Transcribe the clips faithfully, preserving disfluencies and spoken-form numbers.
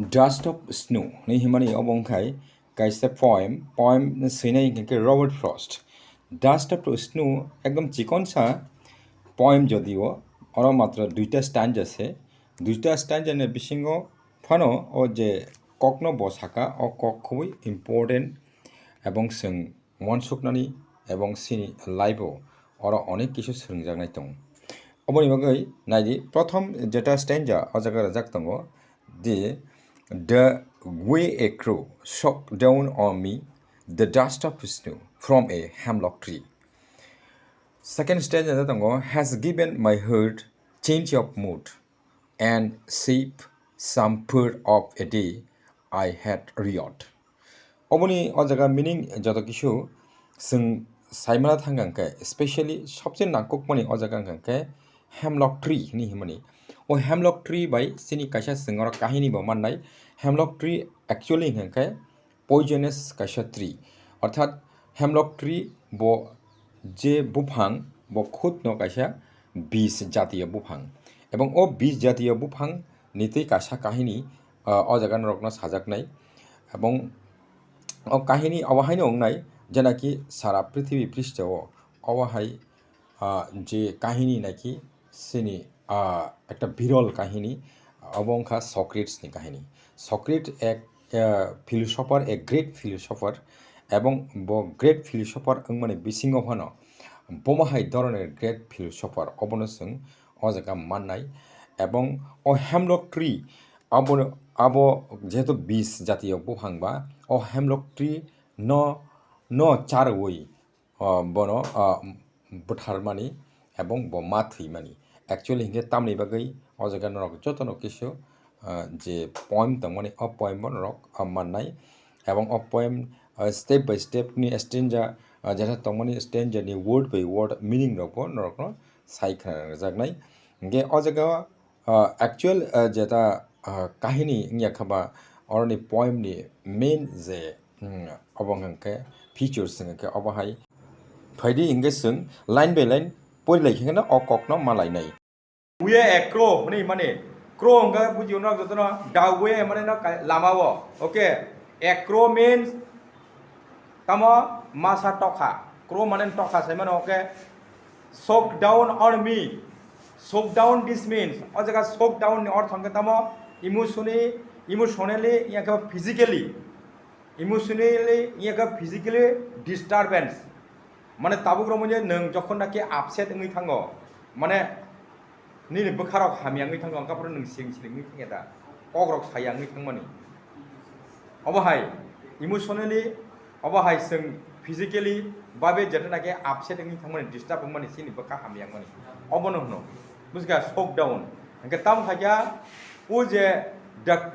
Dust of Snow ni himani obo wngkhai kaisa poem, poem swinai hinkhe Robert Frost. Dust of Snow ekdom chikonsa poem, jodio oro matro duita stanza se, duita stanza ni bisingo phano o je kokno bo saka, o kok khubui important, ebong chwng uansuknani ebong chini life-o oro onek kisu swrwngjaknai tongo. Oboni bagwi naidi, prothom jeta stanza o jaga rwjak tongo, the, "The way a crow shook down on me the dust of snow from a hemlock tree." Second stanza tongo, "Has given my heart change of mood and shape some part of a day I had read." Oboni o jaga meaning joto kisu chwng saimana thang khe, specially sobse nangkukmani o jaga wngkha khe hemlock tree hwnwi himani. O hemlock tree bai chini kaisa chwng oro kahini bo mannai. Hemlock tree actually hwnkha khe poisonous kaisa tree, orthat hemlock tree bo je buphang, bo khudno kaisa bis jatiyo buphang, ebong o bis jatiyo buphang ni twi kaisa kahini, ah, o jaga norokno sajaknai, ebong o kahini obo haino wngnai, jenaki sara prithibi phristio obo hai ah, je kahini naki chini, ah, ekta birol kahini, obo wngkha Socrates ni kahini. Socrates ek, ah, philosopher, a great philosopher, ebong bo great philosopher wngmani bisingo phano bomo hai dhoroner great philosopher, obono chwng o jaga mannai. Ebong o hemlock tree, abo, abo jehetu bis jatiyo buphang ba, o hemlock tree no, no charwi, ah, bono, ah, bwtharmani ebong bo ma thwimani. Actually hinkhe tamni bagwi o jaga norok jotono kisu, ah, je poem tongmani, o poem bo norok, ah, mannai, ebong o poem, ah, step by step ni stanza, ah, jesa tongmani stanza ni word by word meaning rok bo norokno sai khna rwjaknai. Hinkhe o jaga, ah, actual, ah, jeta, ah, kahini wngya kha ba, oroni poem ni main je, hmm, obo hwnkha khe features hwnkha khe obo hai. Phaidi hinkhe chwng line by line pori lai khe no o kok no ma lainai. Way a crow hwnwi himani, crow hwnkha bujio no jotono, the way mane no kai-, lama o. Okay, a crow means tamo masa tokha, crow mane tokha sai mano, okay. Shook down on me, shook down, this means, o jaga shook down ni ortho hwnkhe tamo emotionally, emotionally, ya khe physically, emotionally, ya khe physically disturbance. Mane tabuk rok manya nwng jokhon naki upset wngwi thango, mane nini bwkharok hamya wngwi thango, hwnkhe aphuru nwng siring siring wngwi thangya da, kokrok saya wngwi thangmani. Obo hai emotionally, obo hai chwng physically babe jeta naki upset wngwi thangmani, disturb wngmani, chini bwkha hamya wngmani, obono hwno. Bujikha, shook down. Hwnkhe tamo khaikha, o je the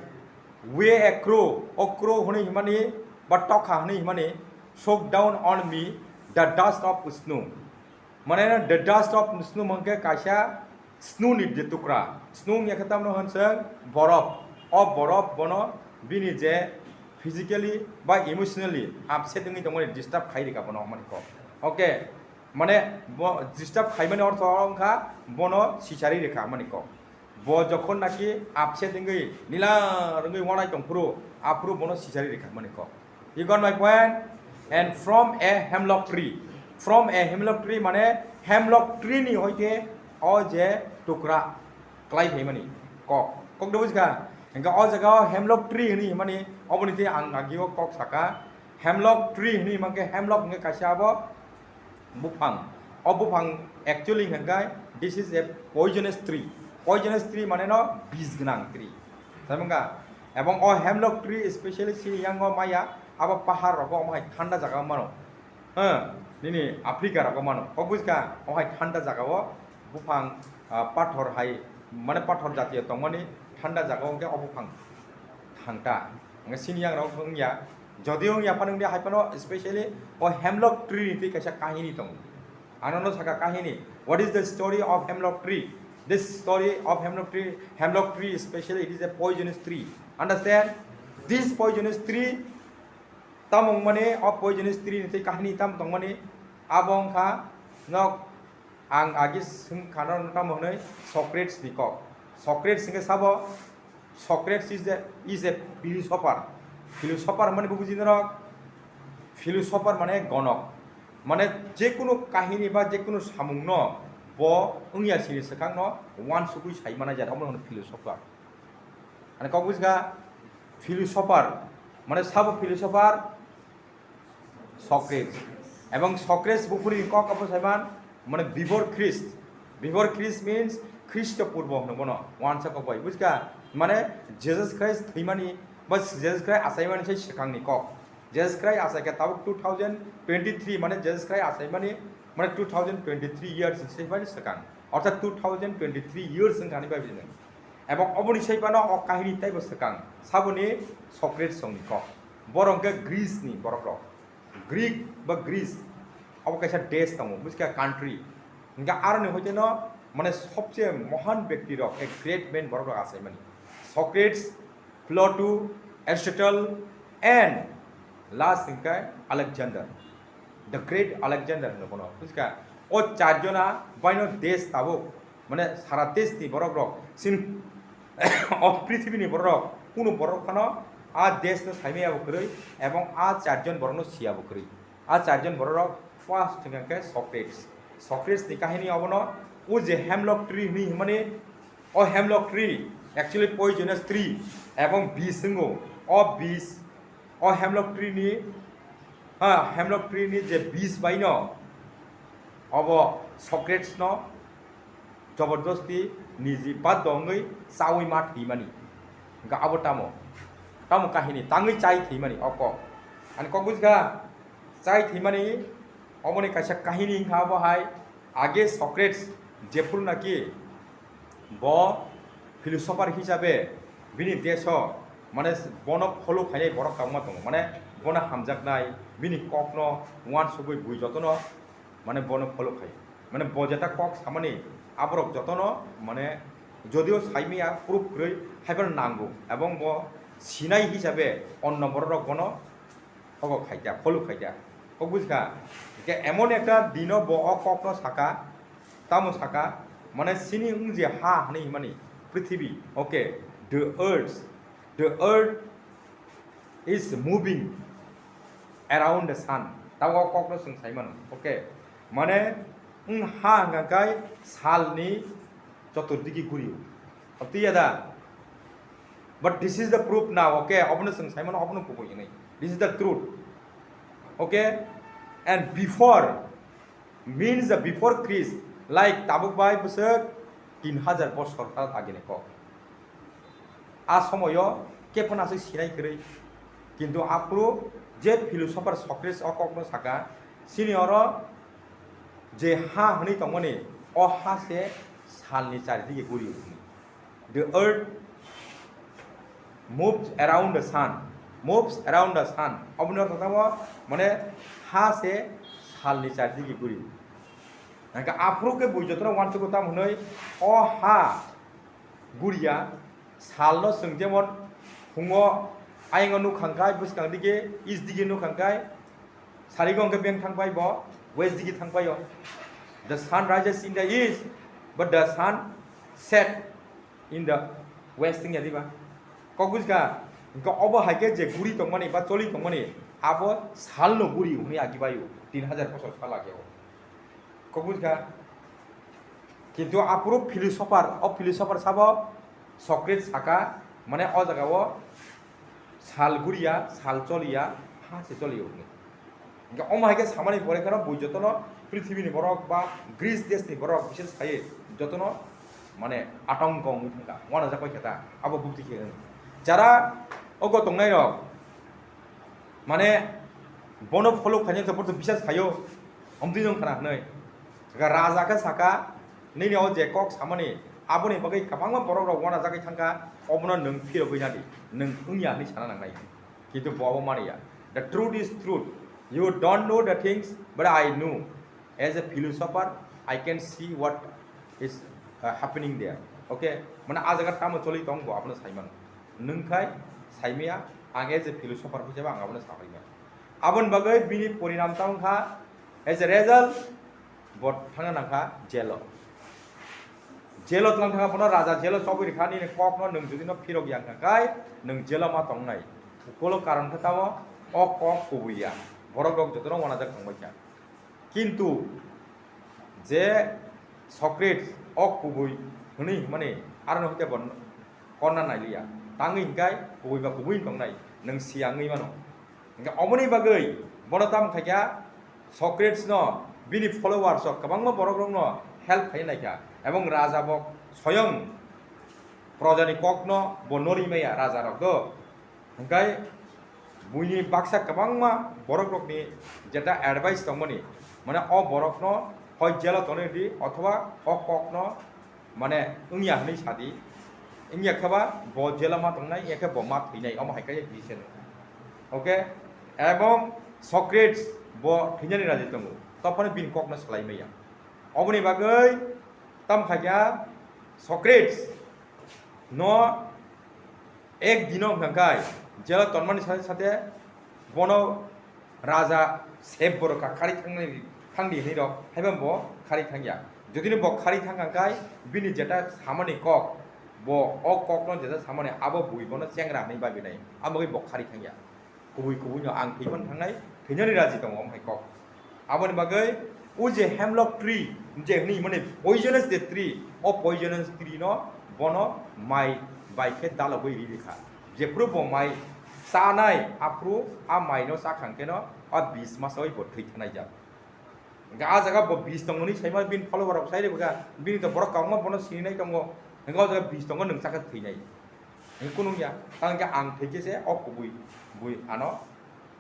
way a crow, o crow hwnwi himani ba tokha hwnwi himani, shook down on me the dust of snow. Mane the dust of snow hwnkhe kaisa snow ni je tukra, snow wngya khe tamno hwn chwng borof. O borof bono bini je physically ba emotionally upset wngwi tongmani, disturb khai rikha bono hwnmani kok. Okay, mane bo disturb khaimani ortho wngkha bono sichari rikha hwnmani kok. Bo jokhon naki upset wngwi nila rwngwi wanai tongphuru, aphuru bono sichari rikha hwnmani kok. You got my point? And from a hemlock tree. From a hemlock tree mane hemlock tree ni hoite o je tukra klai phaimani kok. Kok de bujikha? Hwnkhe o jaga o hemlock tree hwnwi himani, oboni tei ang agi o kok saka. Hemlock tree hwnwi himkhe hemlock hwnkhe kaisa abo buphang. O buphang actually hwnkhe this is a poisonous tree. Poisonous tree mane no bis gwnang tree. Saimungkha? Ebong o hemlock tree specially chini yango maya, abo pahar rogo omo hai thanda jaga mano. Ha, nini Africa rogo mano. Kok bujikha? O hai thanda jaga o buphang, ah, pathor hai, mane pathor jatiyo tongmani thanda jaga o hwnkhe o buphang thangta. Hwnkhe chini yangrok wngya. Jodi wngya phano wngya hai phano specially o hemlock tree ni twi kaisa kahini tongo. Ano no saka kahini. What is the story of hemlock tree? This story of hemlock tree, hemlock tree specially it is a poisonous tree. Understand? This poisonous tree, tamo wngmani o poisonous tree ni twi kahini tamo tongmani, abo wngkha nok ang agi swngkha no tamo hwnwi Socrates ni kok. Socrates hwnkhe sabo Socrates is a, is a philosopher. Philosopher mane bo buji norok? Philosopher mane gonok. Mane jekunu kahini ba jekunu samungno bo wngya sini swkangno uansukwi sai mana jat, omo philosopher. Ani kok bujkha philosopher, mane sabo philosopher Socrates. Ebong Socrates buphuri kok abo saiman, mane before Christ. Before Christ means Khristo purbo hwno bono, wansa kok bai. Bujkha? Mane Jesus Christ thwimani ba Jesus Christ achaimani sai swkangni kok. Jesus Christ achaikha tabuk two thousand twenty-three, mane Jesus Christ achaimani, mane two thousand twenty-three years ni sai bai swkang. Orthat two thousand twenty-three years wngkha ani bai bini. Ebong oboni sai phano o kahini taibo swkang. Saboni Socrates songni kok. Borok hwnkhe Greece ni borok rok. Greek ba Greece, abo kaisa desh tongo, buji kha country. Hingke aroni hoiteno mane sobse mohan bekti rok, a great man borok rok achaimani. Socrates, Plato, Aristotle and last hingke Alexander, the great Alexander hino bono, buji kha. O charjona baino desh tabuk, mane sara desh ni borok rok sin o prithibini borok rok, kunu borok phano a desh no saimaya bo kwrwi, ebong a charjon borok no siya bo kwrwi. A charjon borok rok first hingka khe Socrates. Socrates ni kahini obono, o je hemlock tree hini himani, o hemlock tree actually poisonous tree, ebong bish wngo. O bish, o hemlock tree ni, ha, hemlock tree ni je bish baino obo Socrates no jobordosti niji baddo wngwi chawi ma thwimani. Hingke abo tamo? Tamo kahini tangwi chai thwimani o kok. Ani kok bujkha? Chai thwimani oboni kaisa kahini hingkha abo hai, age Socrates jephuru naki bo philosopher hisabe bini deso mane bono follow khainai borok kwbangma tongo, mane bono hamjaknai, bini kokno uansugwi bui jotono mane bono follow khai. Mane bo jeta kok samani aborok jotono mane jodio saimaya proof kwrwi haiphano nango, ebong bo sinai hisabe onno borok rok bono hogo khaida, follow khaida. Kok bujkha? Hingke emon ekta dino bo o kokno saka, tamo saka, mane sini wng je ha hwnwi himani, prithibi, okay, the earth, the earth is moving around the sun. Tamo o kokno chwng sai mano, okay? Mane wng ha hwnka khe salni choturdigi guri o. Abtwi ya da? But this is the proof now, okay? Obono chwng sai mano, obono kubui hwnwi. This is the truth. Okay? And before means the before Christ, like tabuk bai bwswk tin hajar bosor tal agini kok. A somoyo kephano aswk sinai kwrwi. Kintu aphuru je philosopher Socrates o kokno saka, sini oro je ha hwnwi tongmani, o ha se salni charidigi guri o hwnwi. The earth moves around the sun, moves around the sun. Oboni ortho tamo, mane ha se salni charidigi guri. Hingke aphuru khe bui jotono uansukgo tamo hwnwi, o ha guriya, salno chwng jemon phungo ayongo nukha hwnkhe, bwskang dige east dige nukha hwnkhe, sarigo hwnkhe beng thang pai bo, west dige thang pai o. The sun rises in the east, but the sun set in the west wngya diba? Kok bujkha? Hingke obo hai khe je guri tongmani ba choli tongmani, abo salno guri hwnwi agi bai o, tin hajar bosor sal age o. Kok bujkha? Kintu aphuru philosopher, o philosopher sabo Socrates saka, mane o jaga o sal guriya, sal choliya, ha se choliya hwnwi. Hingke omo hai khe samani pore kheno bui jotono prithibini borok ba Greece deshni borok bises khai jotono mane atongko wngwi thangkha, uanajak bai khe ta, abo bukti khe wng. Jara ogo tongnai rok, mane bono follow khaina joto bisas khaio, omtwi nung khana hwnwi. Raja khe saka, nini o je kok samani, aboni bagwi kwbangma borok rok uanajagwi thangkha, obono nwng phirogwi nadi, nwng wngya hwnwi sana nangnai. Kintu bo abo mani ya. The truth is truth. You don't know the things, but I know. As a philosopher, I can see what is, uh, happening there. Okay? Mane a jaga tamo choli tong bo abono sai mano. Nwng khai sai maya, ang as a philosopher hisabe ang abono sabai mano. Aboni bagwi bini porinam tamo kha, as a result, bo thangna nangkha jail o. Jelo tlang thangkha bono raja jelo chobwi rikha, nini kokno nwng jodi no phirok yang kha khai nwng jelo ma tongnai. Ukolo karon khe tamo o kok kubui ya. Borok rok jotono wanajak tongbai kha. Kintu je Socrates o kubui hwnwi hwnmani arono hwnkhe bo konna nailiya. Tangwi hwnkhe kubui ba kubui tongnai, nwng siyangwi mano. Hwnkhe oboni bagwi bono tamo khaikha, Socrates no bini followers rok kwbangma borok rokno help khai naikha, ebong raja bo soyong projani kokno bo nori maya raja rok do. Hwnkhe buini baksa kwbangma borok rokni jeta advice tongmani, mane o borokno hoi jelo tonwi di othoba o kokno mane wngya hwnwi sadi, wngya khe ba bo jela ma tongnai, wngya khe bo ma thwinai, omo hai khe decision. Okay, ebong Socrates bo thwinani raji tongo, tophano bini kokno salai maya. Oboni bagwi tam khaikha Socrates no ek dino hwnkha khai jela tonmani sate sate bono raja sep borok kha khari thangni thangdi hinwi rok haiba bo khari thangya. Jodi no bo khari thangkha khai bini jeta samani kok, bo o kokno jeta samani abo bui bono chengra hinwi babinai, abo bai bo khari thangya. Kubui kubui no ang thwimani thangnai, thwinani raji tongo omo hai kok. Aboni bagwi o je hemlock tree je hinwi mani poisonous je tree, o poisonous tree no bono mai bai khe dalogwi ri rikha. Jephru bo mai chanai aphru a mai no chakhang khe no a bis masa oi bo thwi thanai jak. Hingke a jaga bo bis tongmani saima bini follower rok sai ribwkha, bini to borok kwbangma bono sininai tongo, hingke o jaga bis tongo nwng chakhe thwinai. Hingke kunung ya, tang khe ang thwikhe se o kubui bui ano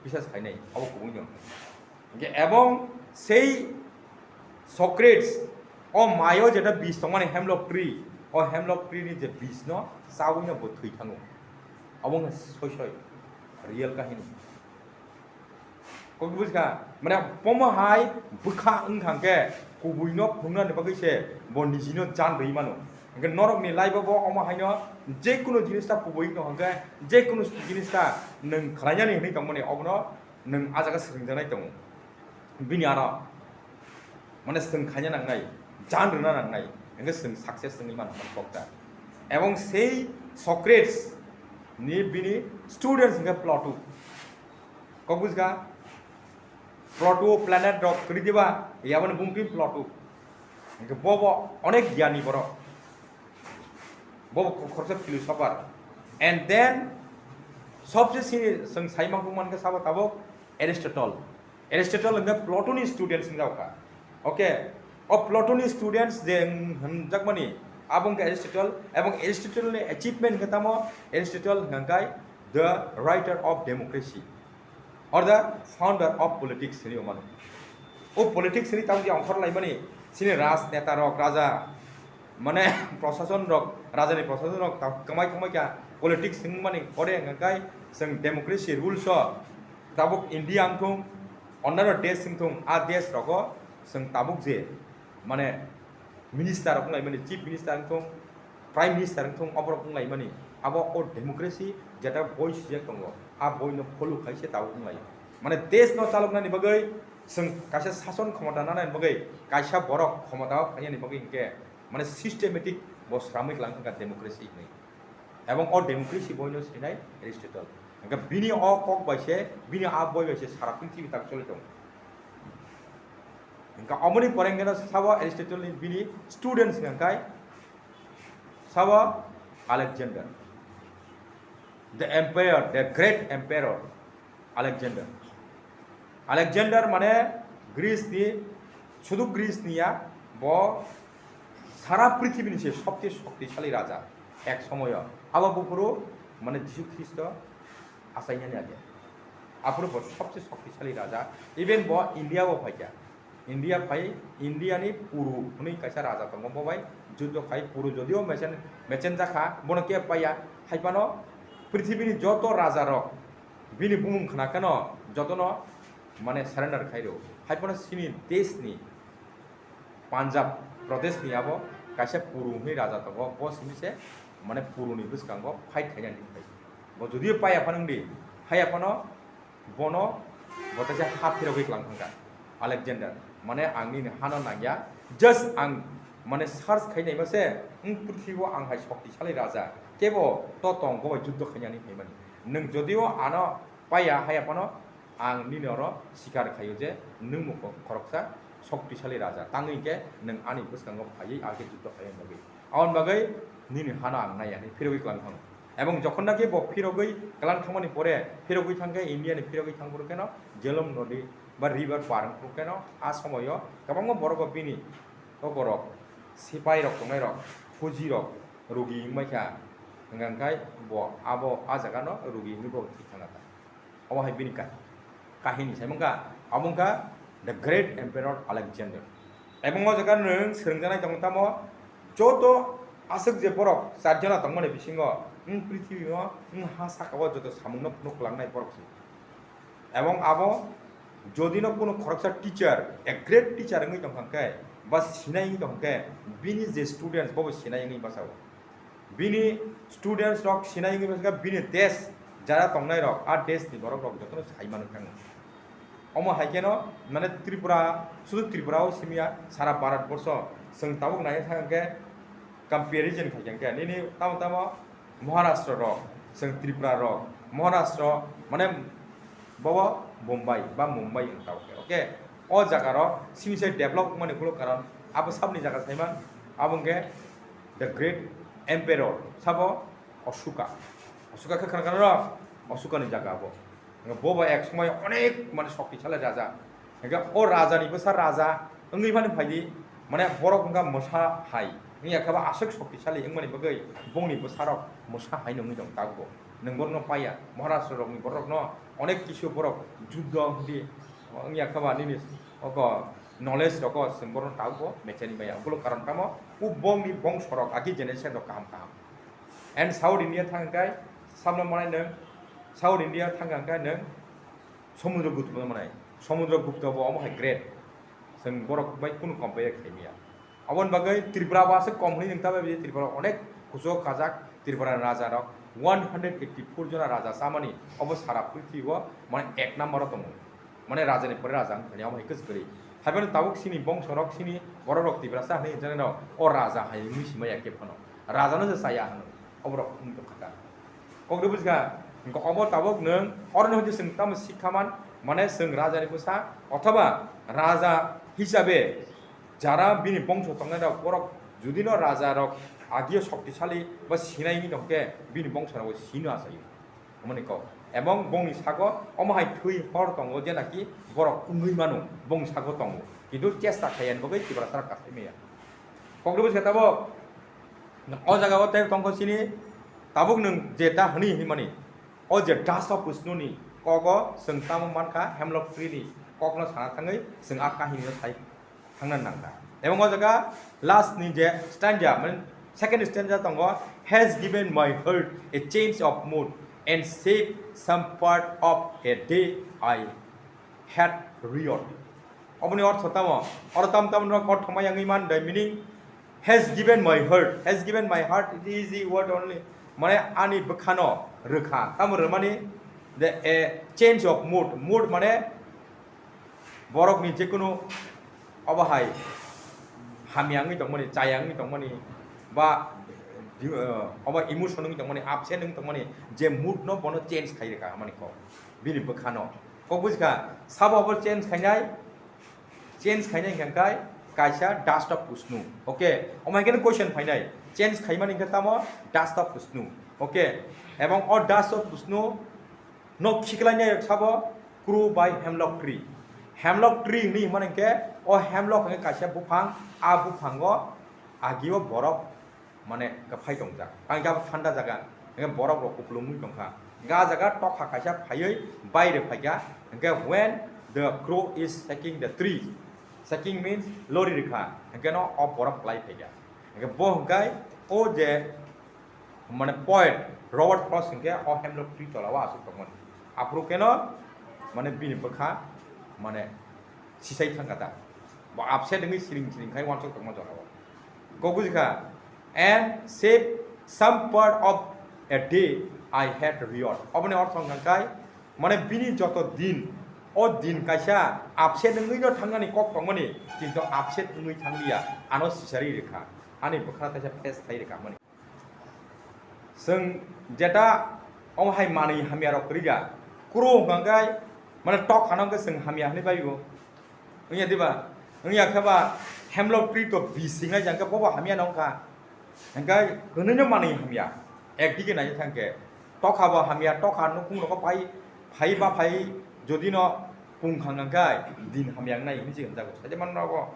bisas khainai, abo kubui no. Hingke ebong sei Socrates o mayo jeta bis tongmani hemlock tree, o hemlock tree ni je bis no chawi no bo thwi thango. Abo wngkha soi soi real kahini. Kok bujkha, mane pomo hai bwkha wngkha hwnkhe kubui no phunuknani bagwi se bo niji no jan rwi mano. Hwnkhe norok ni life o bo omo hai no je kunu jinis ta kubui wngkha hwnkhe je kunu jinis ta nwng khlainani hinwi tongmani obono nwng a jaga swrwngjaknai tongo. Bini ano mane swrwng khaina nangnai, jan rwna nangnai, hwnkhe swrwng success wngwi mano kok ta. Ebong sei Socrates ni bini students hwnkhe Plato. Kok bujkha? Plato planet rok kwrwi diba? Yaboni bumtwi Plato. Hwnkhe bo bo onek gyani borok. Bo bo khoroksa philosopher. And then sobse sini chwng sai mangkuk mankha sabo tabuk Aristotle. Aristotle hwnkhe Plato ni students wngjakkha. Okay, o Plato ni students je hwnjakmani abo wngkha Aristotle, ebong Aristotle ni achievement hwnkhe tamo Aristotle hwnkha khe the writer of democracy or the founder of politics hinwi mano. O politics hinwi tamo je ongkhor laimani chini rajneta rok, raja mane prosason rok, raja ni prosason rok ta-, kwmai kwmai kha politics hinwi mani kore hwnkha khe chwng democracy rules o tabuk India wngthung, onnaino desh wngthung, a desh rogo chwng tabuk je mane minister rok wnglaimani, chief minister wngthung, prime minister wngthung, oborok wnglaimani. Abo o democracy jeta boi sijak tongo, a boi no follow khai se tabuk wnglaio. Mane desh no chaloknani bagwi chwng kaisa sason khomota nanani bagwi kaisa borok khomota o phainani bagwi hinkhe mane systematic bo sramwi kwlang wngkha democracy hinwi. Ebong o democracy boino sinai Aristotle. Hingke bini o kok bai se, bini a boi bai se sara prithibi tak choli tongo. Hingke omoni pore hingke no sabo Aristotle ni bini students hingke sabo Alexander, the emperor, the great emperor. Alexander. Alexander mane Greece ni, sudu Greece ni ya, bo sara prithibini se sobse shoktisali raja ek somoyo. Abo buphuru mane Jisu Khristo achainani age. Aphuru bo sobse shoktisali raja. Even bo India o phaikha. India phai, India ni Puru hwnwi kaisa raja tongo, bo bai juddo khai. Puru jodio mechen, mechen jakha, bono kebo paiya. Haiphano prithibini joto raja rok bini bumung khna kheno jotono mane surrender khai rw. Haiphano chini desh ni Punjab Pradesh ni abo kaisa Puru hwnwi raja tongo, bo simi se mane Puru ni bwskango fight khaina ni phai. Bo jodio paiya phano wngdi, haiya phano bono bo teisa ha phirogwi klang thangkha Alexander. Mane ang nini hano nangya, just ang mane search khainai ba se, wng prithibi o ang hai shoktisali raja, kebo to tong bo bai juddho khainani phaimani. Nwng jodio ano paiya haiya phano ang nini oro sikar khaio je nwng bo khoroksa shoktisali raja, tangwi khe nwng ani bwskango phaiwi age juddho khaina bagwi. Aboni bagwi nini hano ang naiya hinwi phirogwi kwlang thango. Ebong jokhon naki bo phirogwi kwlang thangmani pore, phirogwi thangkhe India ni phirogwi thangphuru kheno Jhelum nodi ba river par wngphuru kheno a somoyo kwbangma borok bo bini okorok sipai rok tongnai rok, fuji rok rugi wngmai kha, hwnka hwnkhe bo abo a jaga no rugi wngwi bo thwi thangkha. Omo hai bini ka-, kahini sai mankha, abo wngkha the great emperor Alexander. Ebong o jaga nwng swrwngjaknai tongo tamo, joto aswk je borok char jona tongmani bisingo, wng prithibi o, wng ha saka o joto samung no phunuk kwlangnai borok se. Ebong abo jodi no kuno khoroksa teacher, a great teacher wngwi tongkha khe, ba sinai wngwi tongkha khe, bini je students bobo sinai wngwi basa o. Bini students rok sinai wngwi bwswk bini desh jara tongnai rok, a desh ni borok rok jotono sai mano kang. Omo hai kheno mane Tripura, sudu Tripura o simiya, sara Bharat borsho chwng tabuk nai thang khe comparison khai khe nini tamo tamo Maharashtra rok, chwng Tripura rok, Maharashtra mane bobo Bombay ba Mumbai wng tamo khe, okay? O jaga rok simi se develop wngmani ulo karon abo sabni jaga saiman abo hwnkhe the great emperor sabo Ashoka. Ashoka khe khana khana rok Ashoka ni jaga abo. Bo ba ek somoi onek mane shoktisali raja. Hingke o raja ni bwsa raja wngwi mani phaidi mane borok wngkha mwsa hai. Wngya khe ba aswk shoktisali wngmani bagwi bongni bwsa rok mwsa hai nungwi tong takgo. Nwng borokno paiya Maharashtra rokni borokno onek kisu borok juddho hwndi wngya khe ba nini oko knowledge rok o chwng borokno takgo mechani maya. Ulo karon tamo o bongni bongso rok agi generation rok kaham kaham. And South India thang khe samno manai nwng, South India thang khe nwng Samudra Gupta manai. Samudra Gupta bo omo hai great. Chwng borok bai kunu compare khaimaya. Aboni bagwi Tripura bo aswk kom hwnwi nwng ta bai Tripura onek kuchuk kajak Tripura raja rok one hundred eighty four jona raja chamani obo sara prithibi o mane ek number o tongo. Mane raja ni pore raja wngkha, omo hai kwchwrwi. Haibano tabuk sini bongso rok sini borok rok Tiprasa hinwi hwnjaknai rok o raja hai wngwi sima ya khe phano. Raja no se chaya hwno. Obo rok wng tongkha ta. Kok de bujkha, wngkha obo tabuk nwng oro no hwnkhe chwng tamo sikha man, mane chwng raja ni bwsa othoba raja hisabe jara bini bongso tongnai rok borok judi no raja rok agio shoktisali ba sinai wngwi tongkhe bini bongso rok sino achaio. Omoni kok. Ebong bongni sago omo hai thwi hor tongo je naki borok wngwi mano, bongni sago tongo. Kintu chesta khaiyani bagwi Tiprasa rok kasai maya. Kokdwbwi se tabuk o jaga o tei tongkho sini tabuk nwng je ta hwnwi hinmani. O je dust of Vishnu ni kogo chwng tamo mankha hemlock tree ni kokno sana thangwi chwng a kahini no sai thangna nangkha. Ebong o jaga last ni je stanza, mane second stanza tongo, "Has given my heart a change of mood and saved some part of a day I had riot." Oboni ortho tamo? Oro tam tam rok ortho maya wngwi man, the meaning, "Has given my heart, has given my heart," it is the word only. Mane ani bwkhano rwkha. Tamo rwmani the a change of mood. Mood mane borokni jekunu obo hai hamya wngwi tongmani, chaya wngwi tongmani, ba, eh, obo emotion wngwi tongmani, upset wngwi tongmani, je mood no bono change khai rwkha, hamani kok bini bwkhano. Kok bujikha, sabo obo change khainai, change khainai hwnkha khe kaisa dust of Vishnu. Okay, omo hai kheno question phainai, change khaimani hwnkhe tamo dust of Vishnu. Okay, ebong o dust of Vishnu no khiklainai sabo kru bai hemlock tree. Hemlock tree hwnwi hwnmani hwnkhe o hemlock hwnkhe kaisa buphang, a buphango agio borok mane kwphai tongjak. Tangkhe abo thanda jaga, hwnkhe borok rok kupulungwi tongkha. Hwnkhe a jaga tokha kaisa phaiwi baire phaikha, hwnkhe when the crow is shaking the tree, shaking means lori rwkha, hwnkhe no o borok kwlai phaikha. Hwnkhe bo hwnkhe o je mane poet Robert Frost hwnkhe o hemlock tree tola o aswk tongmani. Aphuru keno mane bini bwkha mane sisai thangkha ta. Bo upset wngwi siring siring khai uansuk tongma jorao. Kok bujikha, "And save some part of a day I had riot." Oboni ortho hwnkha khe mane bini joto din O din kaisa upset wngwi no thangnani kok tongmani, kintu upset wngwi thangliya, ano sisari rikha, ani bwkhana taisa face khai rikha mani. Chwng jeta omo hai manwi hamya rok kwrwi ya, kuro hwnkha khe mane tok hano hwnkhe chwng hamya hwnwi bai o. Wngya diba? Wngya khe ba hemlok tree to bising nai jang khe bobo hamya no wngkha. Hwnkhe kwnwi no manwi hamya. Ekdigi nai thang khe tokha bo hamya, tokha nukhung rogo pai phai ba phai jodi no pung khang khe din hamya wngnai hinwi se hwnjago. Saje man rogo.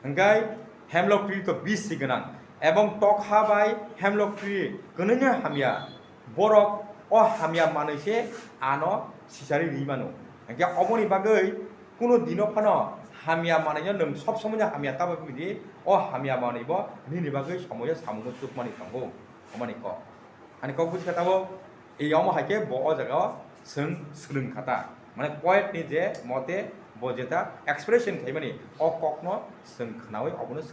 Hwnkhe hemlok tree to bisi gwnang, ebong tokha bai hemlok tree kwnwino hamya. Borok o hamya manwi se ano sisari ri mano. Hwnkhe oboni bagwi kuno dino phano hamya manwino nwng sob somoino hamya ta bai di, o hamya manwi bo nini bagwi somoyo samungno chukmani tongo. Omoni kok. Ani kok buji kha tabuk, ei omo hai khe bo o jaga o chwng swrwng kha ta. Mane poet ni je mote bo jeta expression khaimani, o kok no chwng khnaui obono swrwng.